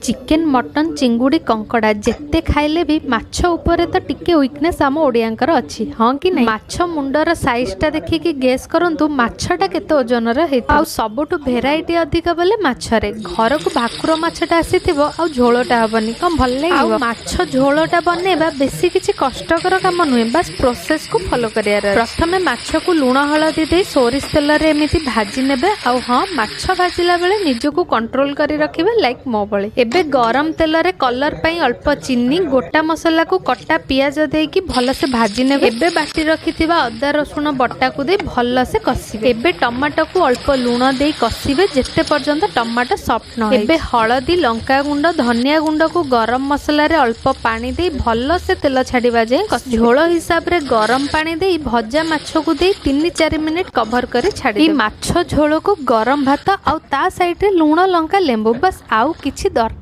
Chicken, mutton, ଚିଙ୍ଗୁଡ଼ି, କଙ୍କଡ଼ା ଯେତେ ଖାଇଲେ ବି ମାଛ ଉପରେ ତ ଟିକେ ୱିକନେସ୍ ଆମ ଓଡ଼ିଆଙ୍କର ଅଛି, ହଁ କି ନାହିଁ? ମାଛ ମୁଣ୍ଡର ସାଇଜଟା ଦେଖିକି ଗେସ୍ କରନ୍ତୁ ମାଛଟା କେତେ ଓଜନର ହେଇଥିବ। ଆଉ ସବୁଠୁ ଭେରାଇଟି ଅଧିକ ବୋଲେ ମାଛରେ। ଘରକୁ ଭାକୁର ମାଛଟା ଆସିଥିବ ଆଉ ଝୋଳଟା ହବନି, କଣ ଭଲ ଲାଗିବ? ଆଉ ମାଛ ଝୋଳଟା ବନେଇବା ବେଶୀ କିଛି କଷ୍ଟକର କାମ ନୁହେଁ, ବାସ୍ ପ୍ରୋସେସକୁ ଫଲୋ କରିବାର ଅଛି। ପ୍ରଥମେ ମାଛକୁ ଲୁଣ ହଳଦୀ ଦେଇ ସୋରିଷ ତେଲରେ ଏମିତି ଭାଜି ନେବେ। ଆଉ ହଁ, ମାଛ ଭାଜିଲା ବେଳେ ନିଜକୁ କଣ୍ଟ୍ରୋଲ କରି ରଖିବେ, ଲାଇକ୍ ମୋ ଭଳି। ଏବେ ଗରମ ତେଲରେ କଲର ପାଇଁ ଅଳ୍ପ ଚିନି, ଗୋଟା ମସଲାକୁ କଟା ପିଆଜ ଦେଇକି ଭଲସେ ଭାଜି ନେବେ। ଏବେ ବାଟି ରଖିଥିବା ଅଦା ରସୁଣ ବଟାକୁ ଦେଇ ଭଲସେ କଷିବେ। ଏବେ ଟମାଟୋକୁ ଅଳ୍ପ ଲୁଣ ଦେଇ କଷିବେ, ଯେତେ ପର୍ଯ୍ୟନ୍ତ ଟମାଟୋ ସଫ୍ଟ ନ। ଏବେ ହଳଦୀ, ଲଙ୍କା ଗୁଣ୍ଡ, ଧନିଆ ଗୁଣ୍ଡକୁ ଗରମ ମସଲାରେ ଅଳ୍ପ ପାଣି ଦେଇ ଭଲସେ ତେଲ ଛାଡ଼ିବା ଯାଏଁ କଷିବେ। ଝୋଳ ହିସାବରେ ଗରମ ପାଣି ଦେଇ ଭଜା ମାଛକୁ ଦେଇ 3-4 ମିନିଟ୍ କଭର କରି ଛାଡ଼ି। ଏଇ ମାଛ ଝୋଳକୁ ଗରମ ଭାତ ଆଉ ତା ସାଇଡରେ ଲୁଣ, ଲଙ୍କା, ଲେମ୍ବୁ, ବାସ୍, ଆଉ କିଛି ଦରକାର